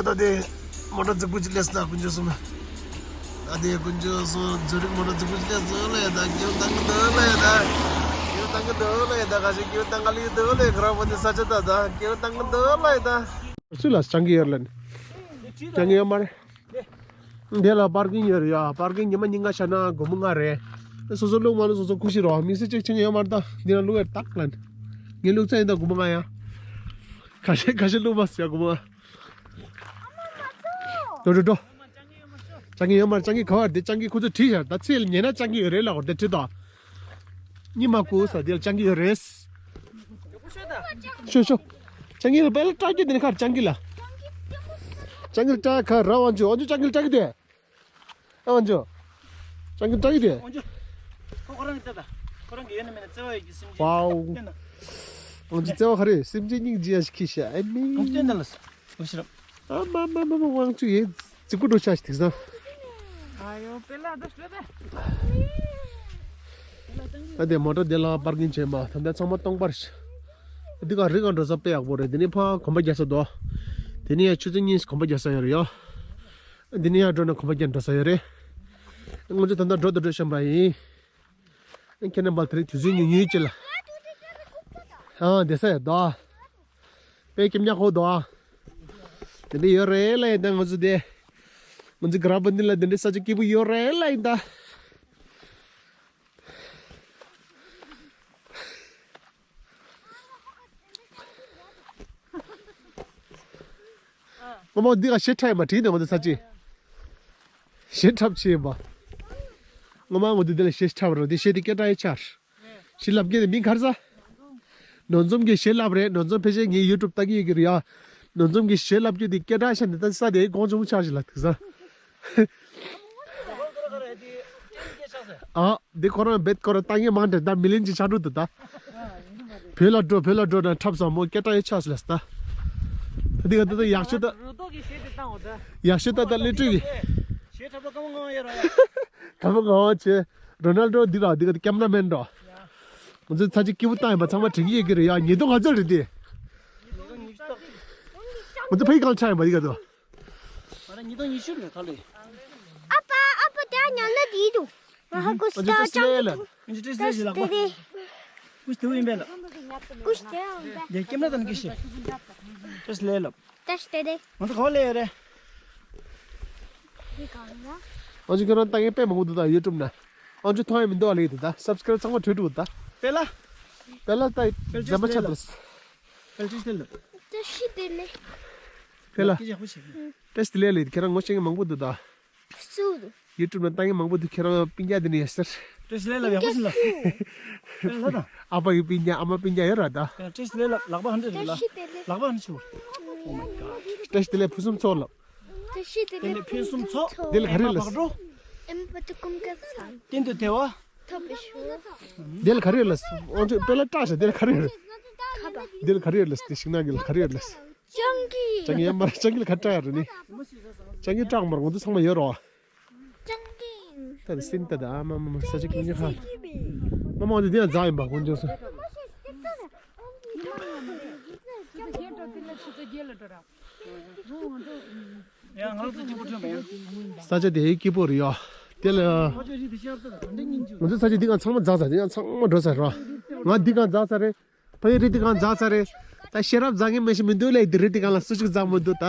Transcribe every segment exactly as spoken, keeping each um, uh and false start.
ད་དེ་མོ་ཊ་རྫིག་པོ་ཅིག་སླེབས་སོང་ད་དཀོན་མཆོག་གསུམ། ད་དེ་དཀོན་མཆོག་གསུམ་ཛུ་རིག་མོ་ཊ་རྫིག་པོ་ཅིག་སླེབས་སོང་ལ་ཡ། ད་སྐྱིད་པོ་བཏང་གི་འདུག་ལ་ཡ། ད་སྐྱིད་པོ་བཏང་གི་འདུག་ལ་ཡ། ད་ཁ་ཤས་སྐྱིད་པོ་བཏང་ག་ལ་ཡོད་འདུག་ལ་ཡ། ག་ར་བོ་འདི་ས་ཆ་ད་ད་སྐྱིད་པོ་བཏང་གི་འདུག་ལ་ཡ། ད་སུ་ལ་སྤྱང་ཀི་ཡོད་ལ་ནི་སྤྱང་ཀི་ཡོད་མ་རེད། འདི་ལ་པར་ཀིང་ཡོད་རེད་ཡ། པར་ཀིང་ཉི་མ་ཉིན་ག་ཤར་ན་སྒོར་མོ་ལྔ་རེད། སོ་སོ་བླུགས་མ་བླུགས་སོ་སོ་ཁུ་སི་རོ། མི་སེ་ཅིག་ཆེན་ཡོད་མ་རེད། ད་འདི་ན་བླུགས་ཡ་ཏག་ལན། ངས་བླུགས་ཚར་ཡིན་ད་སྒོར་མོ་ལྔ་ཡ། ཁ་ཤས་ཁ་ཤས་བླུགས་མ་ཟེར་ཡ་སྒོར་མོ་ལྔ། འགྲོ་འགྲོ་འགྲོ། སྤྱང་ཀི་ཡོད་མ་རེད། སྤྱང་ཀི་ག་བར་དེ་སྤྱང་ཀི་ཁོ་ཚོ་བྲིས་ཤག་ད་ཚེ་ལ་ཉན་ན་སྤྱང་ཀི་ཡོད་རེད་ལ་འོ་དེ་བྲིས་ད། གཉིད་མ་ཁུག་ས་དེ་ལ་སྤྱང་ཀི་ཡོད་རེད། ཤོ་ཤོ། སྤྱང་ཀི་ལ་པེ་ལ་སྐྲག་གི་དེ་ནི་ཁར་སྤྱང་ཀི་ལ། སྤྱང་ཀི་ལ་སྐྲག་ཁ་ར་དབང་ཕྱུག་དབང་ཕྱུག་སྤྱང་ཀི་ལ་སྐྲག་གི་དེ། ཨ་དབང་ཕྱུག་སྤྱང་ཀི་ལ་སྐྲག་གི་དེ། ཁོ་ཁོ་རང་གི་ལྟ་ད། ཁོ་རང་གི་ཡོད་ན་མེད་ན་བརྩེ་བ་ཡོད་ཀྱི་སེམས་ཅན་ཝའོ། སྟོན་ན། དབང་ཕྱུག་བརྩེ་བ་ག་རེ་སེམས་ཅན་སྙིང་རྗེ་ཡ་ཞིག་ཁྱི་ཤ་ཨེ་མི། ཁོང་སྟོན་ད་ལ། ཨོ་ཤི་རབ། ཨ་མ་མ་མ་མ་དབང་ཕྱུག་ཡེ་རྫིག་པོ་འགྲོ་ཤག་ཞིག་དེང་སང་། ཨ་ཡོ་པེ་ལ་ད་ཤོད་ད། ད་དེ་མོ་ཊ་དེ་ལ་པར་ཀིང་བྱས་མ་ད་ལྟ་ཚང་མ་སྟོང་པར་ཤི། འདི་ག་རི་ག་འགྲོ་ས་དཔེ་ཡག་པོ་རེད། དེ་ནས་ཕ་གོམ་པ་རྒྱག་ས་དོ། དེ་ནས་ཡ་ཆུ་ཚོད་གཉིས་གོམ་པ་རྒྱག་ས་ཡོད་རེད་ཡ། འདི་ནས་ཡ་འགྲོ་ན་གོམ་པ་རྒྱག་འགྲོ་ས་ཡོད་རེད། ང་ཚོ་ད་ལྟ་འགྲོ་དང་འགྲོ་བཞིན་པ་ཡིན། ཁྱེད་རྣམ་པ་དེ་རིང་དུས་ཚོད་ཉུང་ཉུང་ཅིག་ལ། ཨ་བསྡད་ས་ཡོད་དོ། དཔེ་སྐྱིད་ཉག་ཁོག་དོ། དེ་འདྲ་ཡོད་རེད་ལ་ཡིན་ད་ང་ཚོ་དེ། ང་ཚོ་ག་ར་པ་འདི་ལ་དེ་འདྲའི་ས་ཆ་སྐྱིད་པོ་ཡོད་རེད་ལ་ཡིན་ད། ངོ་མ་འདི་ག་ཞེ་ཁྲ་ཡིན་པ་བྲིས་ནས་ང་ཚོ་ས་ཆ། ཞེ་ཁྲབ་ཆེ་ཡིན་པ། ངོ་མ་ང་ཚོ་འདི་ལ་ཞེ་ཁྲབ་རེད་དེ་ཞེ་དེ་སྐད་གྲགས་ཡོད་ཆར། ཞེ་ལབ་མཁན་དེ་མིང་ག་རེ་ཟ། ནོར་འཛོམས་ཀྱི་ཞེ་ལབ་རེད། ནོར་འཛོམས་ཕལ་ཆེར་ངའི་ཡུ་ཊུབ་ལྟ་གི་ཡོད་ཀྱི་རེད་ཡ། ནོར་འཛོམས་ཀྱི་ཞེ་ལབ་རྒྱུ་དེ་སྐད་གྲགས་ཤ་འདི་ལྟ་ས་དེ་དགོངས་ཆུང་ཆགས་ཤིག་ལ་ཐུག་ས། ཨ། འདི་ཁོ་རང་བེད་ཁོ་རང་ལྟ་མཁན་མང་དྲགས་ད་མི་ལན་གྱི་ཆགས་འགྲོ་འདུག་ད། བོད་ལ་འགྲོ་བོད་ལ་འགྲོ་ན་འཁྲབ་ས་མོ་སྐད་གྲགས་ཡོད་ཆགས་སུ་ལས་ད། འདི་ག་ད་ད་ཡག་ཤོས་ད། རུ་ཏོག་གི་ཞེ་དེ་བཏང་འོ་ད། ཡག་ཤོས་ད་ད་སླེབས་དུས་ཀྱི། ཞེ་འཁྲབ་ད་ཀ་མོ་ངང་ཡོད་ར་ཡ། ཀ་མོ་ངང་ཆེ། རོ་ནལ་ཌོ་འདི་ར་འདི་ག་ད་ཀེམ་ར་མེན་འགྲོ། ང་ཚོ་ཚ་ཅིག་སྐྱིད་པོ་བཏང་ཡིན་པ་ཚང་མ་དྲན་གྱི་ཡོད་ཀྱི་རེད་ཡ། ཉིས་སྟོང་ལྔ་བཅུ་རེད་དེ། ང་ཚོ་ཕ་ཡི་གང་ཆགས་ཡིན་པ་འདི་ག་ད། ང་རང་ཉིས་སྟོང་ཉི་ཤུ་ནས་ཁ་ལས། ཨ་ཕ་ཨ་ཕ་དེ་ཉལ་ན་དེ་འདུག་ང་ཧ་གོ་སི་ད་ཅང་གི་འདུག་ང་ཚོ་ཏྲེ་སི་ལེ་ལ། ང་ཚོ་ཏྲེ་སི་ལེ་ཞིག་ལག་པ། ཀུ་ཤི་དེ་ཡིན་པས་ལ། ཀུ་ཤི་དེ་ཡང་པས། དེ་སྐྱེམས་ན་དང་ཀི་ཤི། ཏྲེ་སི་ལེ་ལ། ཏྲེ་སི་ལེ་ལེ། ང་ཚོ་ག་བ་ལས་ཡོད་རེད། འདི་གང་ལ། ང་ཚོ་ཁྱོད་རང་ལྟ་མཁན་དཔེ་མང་པོ་འདུག་ད་ཡུ་ཊུབ་ན། ཨང་ཅུ་མཐོང་ཡ་མི་འདུག་ཨ་ལེ་འདུག་ད་སབ་སི་ཀ་རེབ་ཚང་མ་བྲོས་འགྲོ་ད། པེ་ལ། པེ་ལ་ད་པེ་ལ་ཟ་མ་ཆ་ཏྲེ་སི་ལེ་ལ། འདུག་པེ་ལ་ཏྲེ་སི་ལེ་ལ། ཏྲེ་སི་ལེ་ལ། པེ་ལ། ཏྲེ་སི་ལེ་ལ་ཁྱེད་རང་ངོ་ཤེས་མཁན་མང་པོ་འདུག་ད། སུ། ཡུ་ཊུབ་ན་ལྟ་མཁན་མང་པོ་འདུག་ཁྱེད་རང་སྤུན་ཀྱག་འདི་ནས་ཡོད་ཟེར། ཏྲེ་སི་ལེ་ལ་ཡག་པོ་ཞིག་ལ། ཨ་ཕ་གི་སྤུན་ཀྱག་ཨ་མ་སྤུན་ཀྱག་ཡོད་ར་ད། ཏྲེ་སི་ལེ་ལ་ལག་པ་ཧན་ཏྲེ་ལ། ལག་པ་ཧན་ཆུ། Oh my god། ཏྲེ་སི་ལེ་ཕུན་སུམ་ཚོགས་ལ། ཏྲེ་སི་ལེ་ཕུན་སུམ་ཚོགས། དེ་ལ་ག་རེ་ལ། ཨེམ་པ་ཏི་ཀུམ་ཀེབ་སང་། སྟེང་དུ་དེ་བ། ཐོབ་པའི་ཤུ། དེ་ལ་ག་རེ་ལ། ཨོ་ཅོ་པེ་ལ་ཏྲ་ཤ་དེ་ལ་ག་རེ་ལ། ཁ་པ། དེ་ལ་ག་རེ་ལ་དེ་ཤིང་ནགས་ལ་ག་རེ་ལ། སྤྱང་ཀི། སྤྱང་ཀི་ཡ་མར་སྤྱང་ཀི་ལ་ཁ་སྐྲག་རེད་ནི། སྤྱང་ཀི་སྐྲག་མར་ང་ཚོ་ཚང་མ་ཡོད་རོ། སྤྱང་ཀི། ད་རེ་སིན་ད་ད་ཨ་མ་མ་མ་ས་ཆ་ཀུན་ཀྱི་ཧ། མ་མ་འདི་ཡང་རྫ་ཡིན་པ་ཀུན་ཀྱང་སོ། ཡང་ང་ཚོ་སྐྱིད་པོ་ཐོན་པ་ཡང་། ས་ཆ་དེ་སྐྱིད་པོ་རེད་ཡ། དེ་ལ། ང་ཚོ་ས་ཆ་འདི་ག་ཚང་མ་རྫ་ས་འདི་ག་ཚང་མ་འགྲོ་ས་རོ། ང་འདི་ག་རྫ་ས་རེད། ཕ་ཡི་རི་དེ་གང་འཛག་ཚར་རེད། ད་ཤེས་རབ་འཛག་གི་མི་ཞིག་མི་འདུག་ལས་དེ་རི་དེ་གང་ལ་སུ་ཞིག་འཛག་མི་འདུག་ད།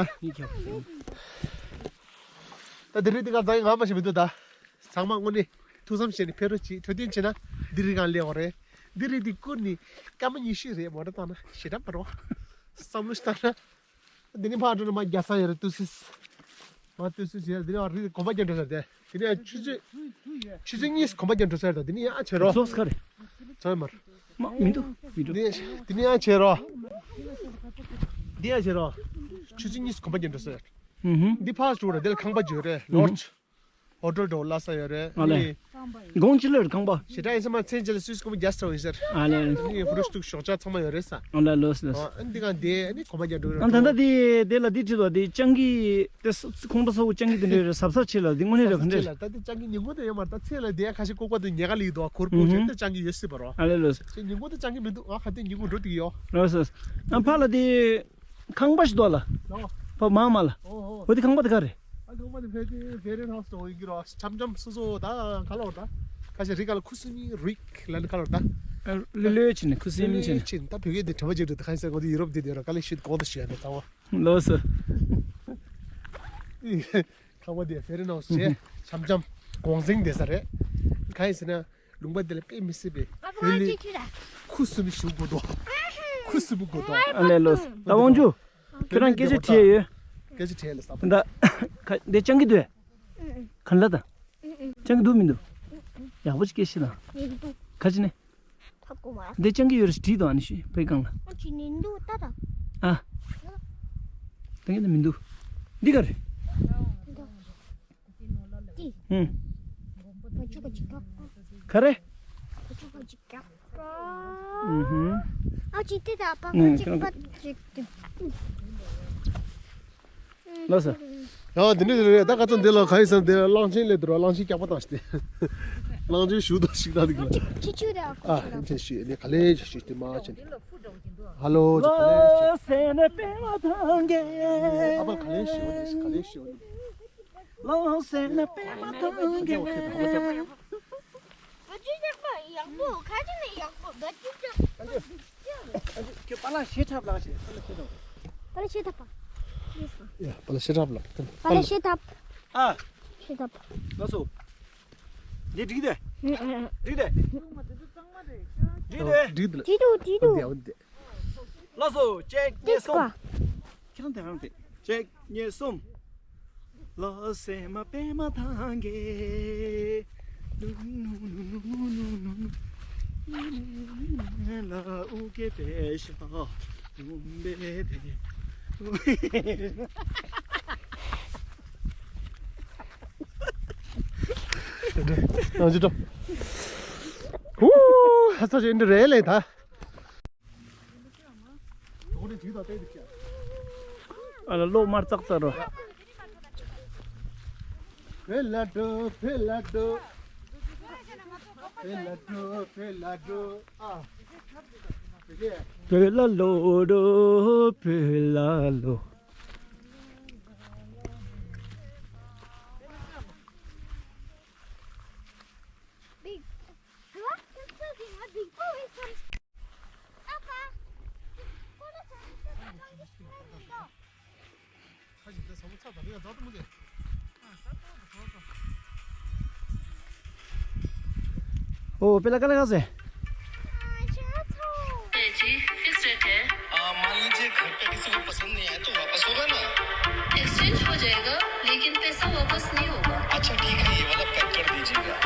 ད་དེ་རི་དེ་གང་འཛག་གི་ང་མ་ཞིག་མི་འདུག་ད། ཚང་མ་དངོས་གནས་ཐུགས་བསམ་བཞེས་ནས་ཕེབས་རོགས་གྱིས། འཕྲོད་བསྟེན་བྱས་ན་འདི་རི་གང་སླེབས་འོ་རེད། འདི་རི་དེ་བསྐུར་ནས་སྐར་མ་ཉི་ཤུ་རེད་མོ་ཊ་བཏང་ན་ཞེ་དྲག་མ་རེད་བ། བསམ་བློ་ཞིག་བཏང་ན། འདི་ནི་ཕར་འགྲོ་ན་མ་རྒྱ་ས་ཡོད་རེད་ཏུ་སིས། མ་ཏུ་སིས་ཡོད་འདི་ནི་རི་གོམ་པ་རྒྱག་འགྲོ་ས་རེད། དེ་ནས་ཆུ་ཚོད་ཆུ་ཚོད་གཉིས་གོམ་པ་རྒྱག་འགྲོ་ས་རེད། དེ་ནས་ཡང་བྱེད་རོགས། ཚོགས་ཁ་རེད། ཚོགས་མར། མ་མི་འདུག་མི་འདུག་དེ་དེ་ནས་ཡང་བྱེད་རོགས། འདི་ཡང་བྱེད་རོགས། ཆུ་ཚོད་གཉིས་གོམ་པ་རྒྱག་འགྲོ་ས་རེད། ཧུམ་ཧུམ། འདི་ཕར་འགྲོ་རེད། དེ་ལ་ཁང་པ་བརྗོད་རེད། ལོར་ཆུ། ཧོ་ཊེལ་འགྲོ་ལ་ས་ཡོད་རེད། ཨ་ལས། དགོང་ཅི་ལོར་ཁང་པ། ཞེ་དྲག་ཡིན་ས་མ་མཚན་ཅི་ལ་སུས་གོམ་པ་རྒྱག་ས་ཡིན་ཟེར། ཨ་ལས། ནི་ཧུ་རུ་སྟུག་ཞོགས་ཇ་ཚང་མ་ཡོད་རེད་ས། ཨ་ལས་ལོས་ལོས། ཨ་འདི་གང་དེ་ནི་གོམ་པ་རྒྱག་འགྲོ་རེད། ཨ་ད་ལྟ་དེ་དེ་ལ་དེ་བྲིས་དོ་དེ་སྤྱང་ཀི་དེ་ཁོང་པ་ས་བོ་སྤྱང་ཀི་དེ་འདྲ་རེད་གཟབ་གཟབ་བྱེད་ལ་དེ་དངོས་གནས་རེད་ག་འདྲ། ད་དེ་སྤྱང་ཀི་ཉིན་གུང་དེ་ཡོད་མ་རེད། ད་ཚེ་ལ་དེ་ཁ་ཤས་ལྐུགས་པ་དེ་ཉལ་ག་ལི་དོ་ཁོར་ཁོར་ཅན་དེ་སྤྱང་ཀི་ཡོད་སྲིད་པ་རོ། ཨ་ལས་ལོས། ཚེ་ཉིན་གུང་དེ་སྤྱང་ཀི་མི་འདུག་ང་ཁ་དེ་ཉིན་གུང་འགྲོ་དེ་ཡོད། ལོས་ལོས། ཨ་ཕ་ལ་དེ་ཁང་པ་ཞིག་འདུག་ལ། ལོ། ཕ་མ་མ་ལ། ཨོ་ཨོ། འོ་དེ་ཁང་པ་དེ་ག་རེད། ཨ་ཁང་པ་དེ་ཕལ་ཆེར་ཕེ་རན་ཧའུ་སི་འདྲ་བོ་ཡིན་གྱི་རེད། འཆམ་འཆམ་སོ་སོ་ད་ག་ལ་བར་ད། ཁ་ཤས་རི་ག་ལ་ཁུ་སིམ་རིག་ལ་ནི་ག་ལ་བར་ད། ལེ་ལེ་ཆེ་ནི་ཁུ་སིམ་ཆེ་ནི། ད་བོད་སྐད་དེ་དྲན་པ་ཅིག་རེད། ད་ཁ་ཤས་ཟེར་གོ་དེ་ཡུ་རོབ་དེ་དེ་ར་ག་ལེ་ཤིད་གོང་དུ་ཤེས་ནི་ད་བ། ལོས། ཁང་པ་དེ་ཕེ་རན་ཧའུ་སི་བྱས་འཆམ་འཆམ་གོང་ཟིང་བསྡད་ས་རེད། གང་ཡིན་ཟེར་ན། ལུང་པ་འདི་ལ་དཔེ་མི་སྲིད་པའི་ཨ་ཕ་ལྷོད་ལྷོད་ཅིག་ཁུ་སིམ་ཞུ་དགོས་འདུག་ཁུ་སིམ་དགོས་འདུག་ཨ་ལས་ལོས། ད་དབང་ཕྱུག་ཁྱོད་རང་སྐད་ཆ་དྲིས་ཡོད། སྐད་ཆ་དྲིས་ལ་ས་པ། ད་ཁ་འདི་སྤྱང་གི་འདུག་ག་ལ་ད། སྤྱང་གི་འདུག་མི་འདུག་ཡག་པོ་ཞིག་སྐད་ཤེས་དང་། མི་འདུག་ག་ཅི་ནས། ཧ་གོ་མ། འདི་སྤྱང་གི་ཡོད་རེད་དྲིས་དང་ཨ་ནི་ཤི་ཕའི་སྒང་ལ། ཨ་ཅི་ནས་འདུག་ད་ད། ཨ། ད་གིན་ད་མི་འདུག་འདི་ག་རེད། འདི། ཧུམ། ག་རེ། ཨུ་ཧུམ། ཨ་ཅི་དེ་ད་པ་ཧུམ། ཅིག་པ་ཅིག་ཏུ། ལགས་སོ། ཡང་འདི་འདྲ་རེད། ད་ག་ཚོད་འདི་ལ་ག་ཡིན་ཟེར་ན་འདི་གླང་ཆེན་སླེབས་འདུག་ར། གླང་ཆེན་སྐྱག་པ་བཏང་ཞིག་སྟེ། གླང་ཆེན་ཞུ་དང་ཞིག་བཏང་འདུག་ལ། ཁྱི་ཆུ་ར། ཨ་ཁྱི་ཆུ་ནི་ག་ལེ་ཞིག་ཞུ་སྟེ་མ་ཆེན། ཧ་ལོ་ཅི་ག་ལེ་ཞིག་ཨ་པ་ག་ལེ་ཞིག་འོ་ནི་ག་ལེ་ཞིག་འོ་ནི། ལོ་སེ་ན་པད་མ་ཐང་གི། བ་ཅུ་ཅག་པ་ཡག་པོ་ཁ་ཅིག་ནས་ཡག་པོ་བ་ཅུ་ཅག་ཁྱོད་པ་ལ་ཤེས་ཐབས་ལ་ཤེས། པ་ལ་ཤེས་ཐབས་པ། ཡ་པ་ལ་ཤེས་ཐབས་ལ། པ་ལ་ཤེས་ཐབས། ཨ། ཤེས་ཐབས། ལགས་སོ། འདི་འགྲིག་དེ། འགྲིག་དེ། འགྲིག་དེ། འགྲིག་དེ། འགྲིག་དེ། ལགས་སོ། གཅིག་གཉིས་གསུམ། ཁྱེད་རང་དེ་རང་དེ། གཅིག་གཉིས་གསུམ། ལོ་སེ་མ་པད་མ་ཐང་གི། ལ་ཨུ་ཀེ་པེ་ཤ་ཨུམ་པེ་པེ། ཨུ། ཧ་ས་ཅན་འདི་རེད་ལེ་ད། ཨ་ལ་གློག་དམར་ཙག་ཙག་རོ། བེ་ལ་ཏོ་བེ་ལ་ཏོ། བེ་ལ་ཏོ་བེ་ལ་ཏོ། ཨ། བེ་ལ་ལོ་རོ་བེ་ལ་ལོ། ओ, पहला कलर कहाँ से? जी, फिक्स रेट है। आ, मान लीजिए घर पे किसी को पसंद नहीं आए तो वापस होगा ना? एक्सचेंज हो जाएगा, लेकिन पैसा वापस नहीं होगा। अच्छा ठीक है, ये वाला पैक कर दीजिएगा।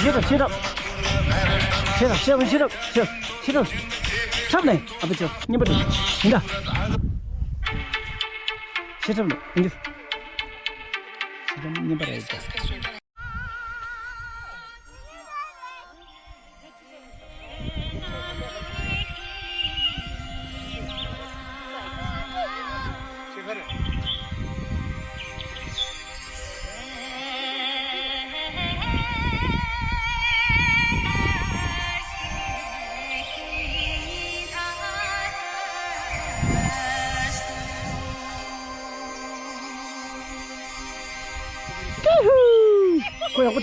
Shut up, shut up. Shut up, shut up, shut up. Shut up. Shut up. Shut up. ཁྲབ་ནས་ཨ་ཕ་ཅོ་ཉན་པ་འདུག་ཡིན་ད། ཤེས་ཁྲབ་ནས་ཡིན་གྱི། ཤེས་ཁྲབ་ཉན་པ་རེད་ད།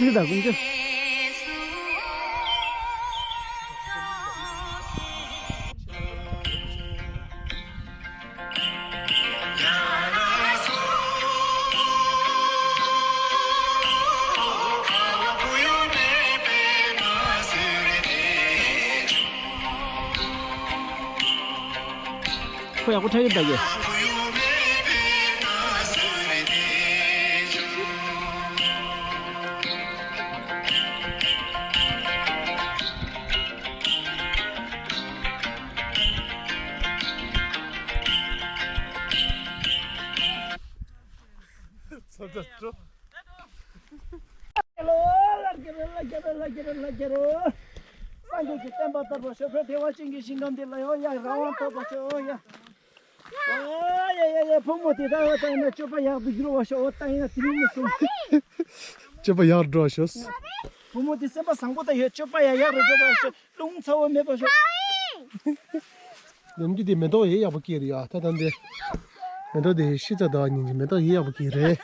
ཁྱེད་དང་ཀུན་སྤྱོད། ཁོ་ཡག་པོ་འཁྲབ་ཀྱི་འདུག་གས། སངས་རྒྱས་ཀྱི་བསྟན་པ་དར་བར་ཤོག །བོད་བདེ་བ་ཅན་གྱི་ཞིང་ཁམས་འདི་ལ་ཡང་ཡང་རང་དབང་ཐོབ་པར་ཤོག །ཡ། ཨ་ཡ་ཡ་ཡ། བུ་མོ་དེ་ད་ད་ཡིན་ན་སྤྱོད་པ་ཡག་ཏུ་འགྱུར་བར་ཤོག །འོ་ད་ཡིན་ན་དེ་རིང་ནས་བཟུང་། སྤྱོད་པ་ཡག་འགྲོ་ཤོག །བུ་མོ་དེ་སེམས་པ་བཟང་པོ་དང་ཡོད། སྤྱོད་པ་ཡང་ཡག་རུ་འགྲོ་བར་ཤོག །རླུང་ཚ་བོ་མེད་པར་ཤོག །ནམ་རྒྱུན་དེ་མེ་ཏོག་ཡེ་ཡག་པོ་སྐྱེས་རེད་ཡ། ད་ད་འདི་མེ་ཏོག་དེ་ཤི་ཚ་ད་ཉིན་གྱི་མེ་ཏོག་ཡེ་ཡག་པོ་སྐྱེས་རེད།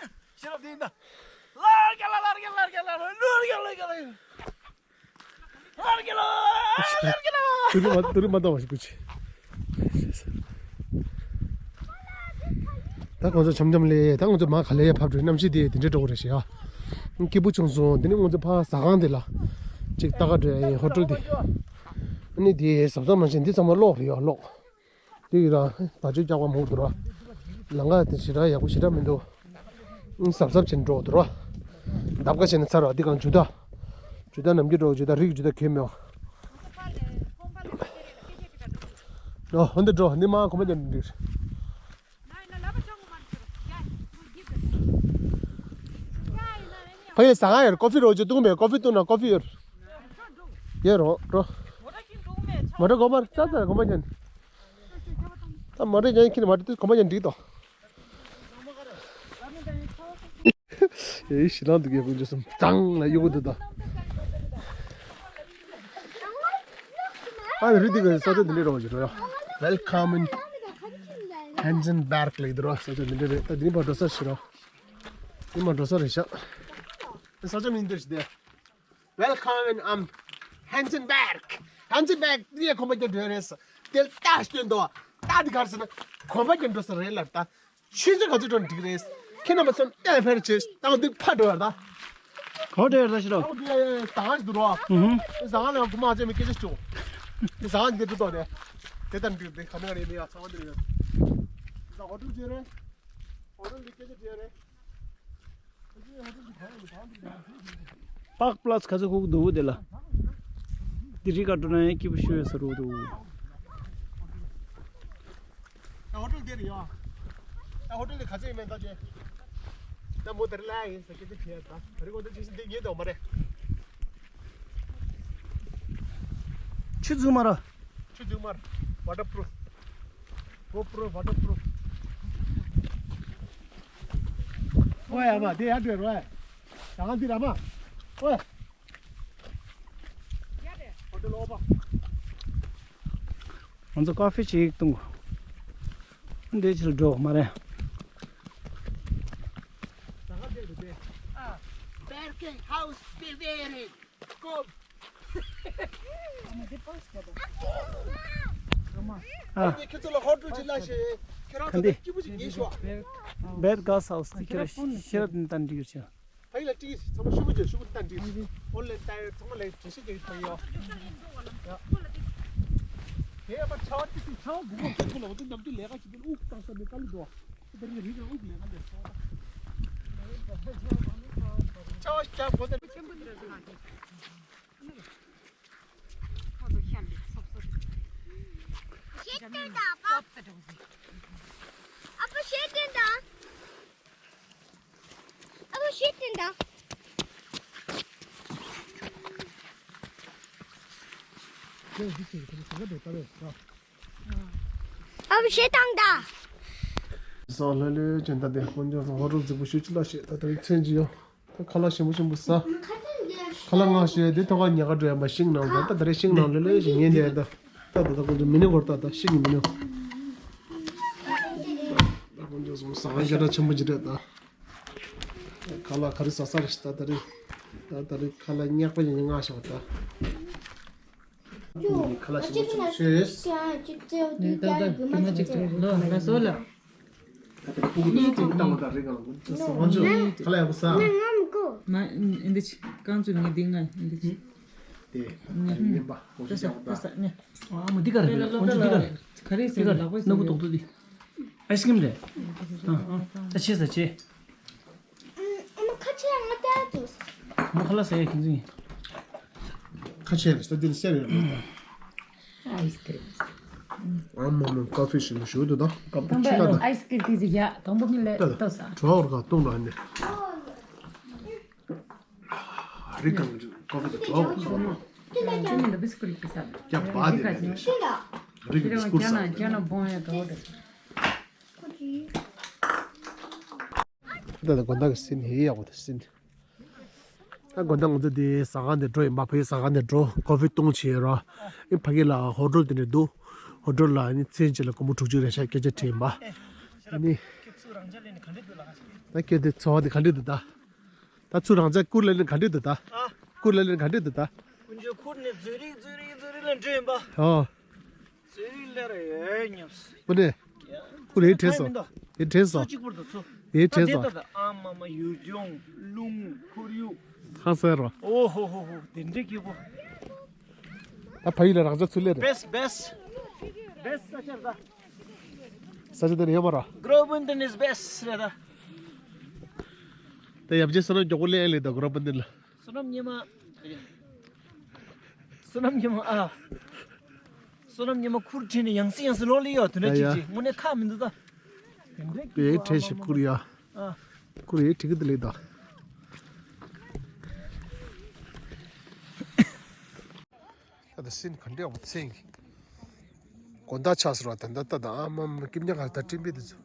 དུ་རུ་མ་དུ་རུ་མ་ལྟ་བ་ཞིག་གུ་ཆེ། ད་ཁོང་ཚོ་འཆམ་འཆམ་ལས་ད་ཁོང་ཚོ་མ་ག་ལེ་ཡ་ཕབ་འགྲོ། གནམ་གཤིས་དེ་དེ་འདྲ་འགྲོ་གི་རེད་ཤག །སྐྱིད་པོ་བྱུང་སོང་། དེ་ནས་ཁོང་ཚོ་ཕ་ཟ་ཁང་དེ་ལ་ཅིག་ལྟ་ག་འགྲོ་ཡ་ཡིན། ཧོ་ཊེལ་དེ། ཨ་ནི་དེ་གཟབ་གཟབ་མ་བྱས་འདི་ཚང་མ་གློག་རེད་ཡ། གློག་དེ་ཡི་རང་བ་ཅོ་རྒྱག་པ་མང་དུ་ར། ལམ་ཁ་དེ་ཞེ་དྲག་ཡག་པོ་ཞེ་དྲག་མི་འདུག་ཨང་གཟབ་གཟབ་བྱས་ནས་འགྲོ་དུ་ར། འདབ་ཁ་བྱས་ནས་ཚར་བ་འདི་གང་ཇུ་ད། ཇུ་ད་ནམ་རྒྱུན་འགྲོ་ཇུ་ད་རིགས་ཇུ་ད་གོན་མེད་པ། འགྲོ་ཧོན་དུ་འགྲོ་འདི་མ་གོམ་པ་རྒྱབ་འདིར། ཕ་ཡི་ཟ་ཁང་ཡོད། ཀོ་ཕི་རོ་ཇུ་བཏུང་མེད། ཀོ་ཕི་བཏུང་ན་ཀོ་ཕི་ཡོད། ཡོད་རོ་འགྲོ། མ་འགྲོ་གོམ་པ་རྩ་ཚ་གོམ་པ་རྒྱབ། ད་མ་འགྲོ་ཡང་ཁྱེད་མ་འགྲོ་དུས་གོམ་པ་ཡང་འགྲིག་ཏོ། ཨེ་ཤི་ལང་དུ་གེ་ཀུན་ཅོ་སུམ་གཙང་ལ་གཡོ་གུ་དུ་ད། ཨ་རི་དི་ག་ས་ཆ་འདི་འདྲ་རོ་ཇི་རོ་ཡ། Welcome in Hansenberg ལེགས་དུ་རོ། ས་ཆ་འདི་འདྲ་རེད། ད་འདི་མ་འགྲོ་ས་ཤི་རོ། འདི་མ་འགྲོ་ས་རེད་ཤག་ས་ཆ་མིང་འདིར་ཞི་དེ། Welcome in am Hansenberg. Hansenberg ནི་གོམ་པ་རྒྱབ་འགྲོ་རེད། དེ་ལྟ་སྟོན་དོ། ད་འདི་གར་སོང་ན་གོམ་པ་རྒྱབ་འགྲོ་ས་རེད་ལབ་ད། ཆུ་ཚོད་ག་ཚོད་འགྲོ་འགྲིག་རེད། ཁྱེད་རྣམ་པ་ཚོ་ལྟ་ཕེར་བྱེད། ད་འདི་ཕར་འགྲོ་ཡར་ད། ག་པར་འགྲོ་ཡར་ད་ཤི་རོ། ད་འདི་ཟ་ཁང་ཞིག་འདུག་རོ། ཨུ་ཧུ། ཟ་ཁང་ལ་ཡང་གོ་མ་ཅན་མི་སྐད་ཆ་ཤོད། ཟ་ཁང་འདི་འདུག་ཏོ་དེ། དེ་ལྟར་འགྲིག་དེ་ག་ནས་རེད་མི་ཡ་ཚང་མ་འདི་རེད། ཟ་ཧོ་ཊེལ་ཅི་རེད། ཧོ་ཊེལ་འདི་སྐད་ཆ་ཅི་རེད། པག་པླ་སི་ཁ་ཚ་ཁུག་འདུག་དེ་ལ། དེ་རི་ཀ་འགྲོ་ན་ཡང་སྐྱིད་པོ་ཤོད་ས་རུ་འདུག་ད་ཧོ་ཊེལ་དེ་རེད་ཡ། ད་ཧོ་ཊེལ་དེ་ག་ཚོད་ཡིན་མིན་ལྟ་རྒྱུ། ད་མོ་དེར་ལ་ཡིན་ཟེར་གྱི་དེ་བྱས་ད། རི་གོ་དེ་ཅི་ཞིག་འདི་ཉེ་དོ་མ་རེད། ཆུ་ཚུགས་མ་ར། ཆུ་ཚུགས་མ་ར། Waterproof. GoPro waterproof. ཨོ་ཡ་མ་དེ་ཡར་འགྲོ་རོགས། ད་གང་འདི་ར་མ། ཨོ་ཡ། ང་ཚོ་ཀ་ཧྥེ་ཅིག་བཏུང་གོ། འདི་ཕྱིར་འགྲོ་མ་རེད། Bergen House Beveren. Go. ཨ། ཁྱེད་ཚོ་ལ་ཧོ་ཊེལ་ཅིག་གླ་ཞེས། ཁྱེད་རང་ཚོ་ལ་སྐྱིད་པོ་ཞིག་ཉོས་ཤོག Bed guest house དེ་ཁྱེད་རང་ཤེས་རབ་ནས་བཏང་འགྲིག་ཡོད་ཆེ། ཕ་ཡི་ལ་ཏིག་ཚང་མ་ཤུ་གུ་ཅོ་ཤུ་གུ་ཏན་ཏིག་ཨོན་ལེན་ཏའི་ཚང་མ་ལ་དྲི་ཤེས་ཀྱི་ཕ་ཡོ། ཡ། དེ་ཡ་པ་ཆ་བ་ཏི་སི་ཆ་བ་གུ་གུ་ཏི་གུ་ལ་འོ་དེ་ནམ་དུས་ལས་ཀ་ཞིག་དུ་དབུགས་བཏང་ས་མི་ཀ་ལི་དོ། དེ་རིང་རིང་དབུགས་ལས་ཀ་ལས་སོང་། ཆ་བ་ཞིག་ཆ་གོ་ཏེ། ཞེས་བསྟན་དང་པ། ཨ་ཕ་ཞེས་བསྟན་དང་། ཨ་ཕ་ཞེས་བསྟན་དང་། ཨ་ཕ་ཞེས་བཏང་དང་། སང་ལྷོད་ལྷོད་ཅན་ད་དེ་དཀོན་མཆོག་སང་ཧོ་རོ་རྫིག་པོ་ཤོད་ཅི་ལ་ཤེས་ད་དེ་མཚན་ཅི་ཡོང་། ཁ་ལག་ཞིམ་པོ་ཞིམ་པོ་ཟ། ཁ་ལག་ང་ཞོལ་དེ་ཐོག་ཁ་ཉལ་ཁ་འགྲོ་ཡ་མ་ཤིང་ནང་ད་ད་རེ་ཤིང་ནང་ལེ་ལེ་ཞིག་ཉལ་ནས་ད། ད་ད་ད་ཁོང་ཚོ་མི་ནི་གོར་ད་ད་ཤིང་མི་ནི། ད་ཁོང་ཚོ་སོང་ཟ་ཁང་ཞེ་དྲག་ཆེན་པོ་ཅིག་རེད་ད། ཁ་ལག་ག་རེ་ཟ་ས་རེད་ད་ད་རེ། ད་ད་རེས་ཁ་ལག་ཉག་པ་ཡིན་ན་ང་ཞག་ད། ཁ་ལག་ཞིམ་པོ་ཞིག་བྱོས། ད་ད་རྒྱུ་མ་ཅིག་ལོ་ལ་སོ་ལ། ཕྲུ་གུ་དེ་ཚོ་བཏང་བ་དང་རེ་གང་ལ་ཁ་ལག་ཡག་པོ་ཟ། ང་མི་དགོས། མ་འདི་ཅི་རྐང་བཙུགས་ངས་འདི་ང་འདི་ཅི། དེ་ཉན་པ་ཁོ་ཞིག་ཡག་པོ་ད། ཨ་མ་འདི་ག་རེ་རེད། ཁོང་ཚོ་འདི་ག་རེ། ག་རེ་འདི་ག་རེ། ལག་པས་ནོར་བུ་རྡོག་རྡོག་འདི། ཨའི་སི་ཀྲིམ་རེད། ཨ་ཨ་ད་ཆེ་ས་ཆེ། ཨ་མ་ཁ་ཆེ་ང་ལྟ་དུས། ཨ་མ་ཁ་ལག་ཟ་ཡ་ཁྱེད་ཚོ་ཡིན། ཁ་ཆེ་རེད་ས་འདི་ལ་སེར་ཡོད་རེད། ཨའི་སི་ཀྲིམ། ཨ་མ་མ་ཀ་ཧྥེ་ཞིམ་པོ་ཞིག་འདུག་ད། ཀ་པུ་ཆི་ནོ་ད། ཨའི་སི་ཀྲིམ་དེ་ཟིག་ཡ་དང་པོ་ངས་ལས་ད་ལྟ་ཟ། གྲོགས་ར་ག་གཏོང་ལ་ནི། རི་གང་གི་ཀ་ཧྥེ་དང་གྲོགས་ར་ག་ལ། ཅི་མིན་ད་བི་སི་ཀུ་ལི་ཀི་ཟ། ཀྱ་བ་དེ་ནི་རི་གི་བི་སི་ཀུ་ལི་ཟ། ཁྱེད་རང་ཁྱེད་རང་བོང་ཡ་ག་བོ་དེ། ད་ལྟ་དགོན་བདག་གི་སྲིན་ཧེ་ཡག་པོ་དེ་སྲིན། ད་དགོན་བདག་ང་ཚོ་དེ་ཟ་ཁང་དེ་འགྲོ་ཡིན་པ། ཕ་གི་ཟ་ཁང་དེ་འགྲོ་ཀོ་ཧྥེ་བཏུང་བྱས་ར། ཨེ་ཕ་གི་ལ་ཧོ་ཊེལ་དེ་འདྲ་འདུག་ཧོ་ཊེལ་ལ་ཨ་ནི་མཚན་གཅིག་ལ་སྒོར་མོ་དྲུག་ཅུ་རེ་བཞག་སྐད་ཆ་དྲིས་ཡིན་པ། ཨ་ནི་ད་ཁྱེད་དེ་འཚོ་བ་དེ་ག་འདྲ་འདུག་ད། ད་ཚུར་རང་ཅག་ཀུར་ལ་ལེན་ག་འདྲ་འདུག་ད། ཨ། ཀུར་ལ་ལེན་ག་འདྲ་འདུག་ད། ཀུན་སྤྱོད་ཁུར་ནས་འཛུལ་རིགས་འཛུལ་རིགས་འཛུལ་རིགས་ལ་འགྲོ་ཡིན་པ། ཨོ། ཟེར་ལེར་ཡོད་སྙམ། པུ་ནེ། ཁོ་རེ་དྲན་སོང་། རེ་དྲན་སོང་། གཅིག་པུར་དུ་ཚུ། རེ་དྲན་སོང་། ཨ་མ་མ་ཡུལ་ལྗོངས་རླུང་ཁོར་ཡུག་ཧང་སང་རོ། ཨོ་ཧོ་ཧོ་ཧོ། དེ་འདྲའི་སྐྱིད་པོ། ད་ཕ་ཡུལ་ལ་རང་ཅག་ཚུར་སླེབས་རེད། Best, best, best ས་ཆ་རེད་ད། ས་ཆ་དེ་ནས་ཡོད་མ་ར། Graubünden is best རེད་ད། ད་ཡབ་རྗེ་བསོད་ནམས་མགྱོགས་པོ་སླེབས་ལེ་ད་Graubünden ལ། བསོད་ནམས་ཉི་མ། བསོད་ནམས་ཉི་མ་ཨ། བསོད་ནམས་ཉི་མ་ཁུར་ཁྲིད་ནས་ཡང་སེ་ཡང་སེ་ལོག་ལེ་ཡོད་དུ་ན། ཡ་ཡ། ཅིག་ཅིག་དངོས་གནས་ཁག་མི་འདུག་ད། དེ་འདྲའི་པའི་ཁྲེ་ཞིག་ཁུར་ཡ། ཨ། ཁུར་ཡའི་ཁྲི་གི་དེ་ལེགས་དང་། ད་ད་སྲིན་ག་འདྲ་བ་ཚིག་དགོན་བདག་ཆགས་ཟེར་བ་དེ་འདྲ་ལྟ་དང་། ཨ་མ་མ་སྐྱིབ་ཉག་ག་ད་སྤྲིན་པའི་དུ་ཚོ།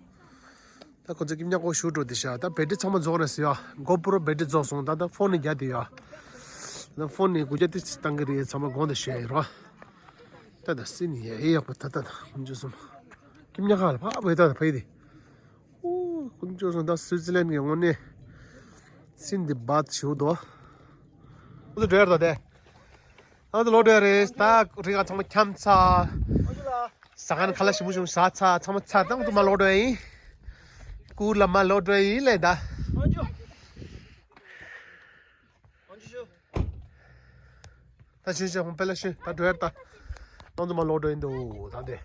ད་ཁོ་ཚོ་སྐྱིབ་ཉག་གོ་ཞུ་འགྲོ་དེ་ཤ། ད་བེ་ཏྲི་ཚང་མ་རྫོགས་རེད་ཟེར་ཡ། གོ་པུ་རོ་བེ་ཏྲི་རྫོགས་སོང་། ད་ད་ཕོན་ནི་རྒྱ་དེ་ཡ། ད་ཕོན་ནི་དགུ་བརྒྱ་དེ་ཚིག་བཏང་གི་རེད། ཚང་མ་དགོངས་དེ་ཞུ་ཡ་ཡིན་རོ། ད་ད་སྲིན་ཡ་ཨེ་ཡག་པོ་ད་ད་ད་ཁོ་ཚོ་སོང་། སྐྱིབ་ཉག་ག་ལ་ཕ་བེ་ད་ད་ཕ་ཡི་དེ། ཨོ། དཀོན་མཆོག་གསུམ། ད་སུའི་ཙི་ལན་གྱི་དངོས་གནས་སྲིན་འདི་བ་ཞིག་འདུག་ཨོ་ཙི་འགྲོ་ཡར་ད་དེ། ཨོ་ཙི་ལོག་འགྲོ་ཡ་རེད། ད་རི་ག་ཚང་མ་འཁྱམ་ཚར། ཟ་ཁང་ཁ་ལག་ཞིམ་པོ་ཞིམ་པོ་ཟ་ཚར། ཚང་མ་ཚར། ད་ཨོ་ཙི་མ་ལོག་འགྲོ་ཡ་ཡིན། ཀུར་ལ་མ་ལོག་འགྲོ་ཡ་ཡིན་ལེ་ད། ད་ཤུ་ཤུ་ཧོང་པེ་ལ་ཤུ་ད་འགྲོ་ཡར་ད། ཨོ་ཙི་མ་ལོག་འགྲོ་ཡིན་འདུག་ད་དེ།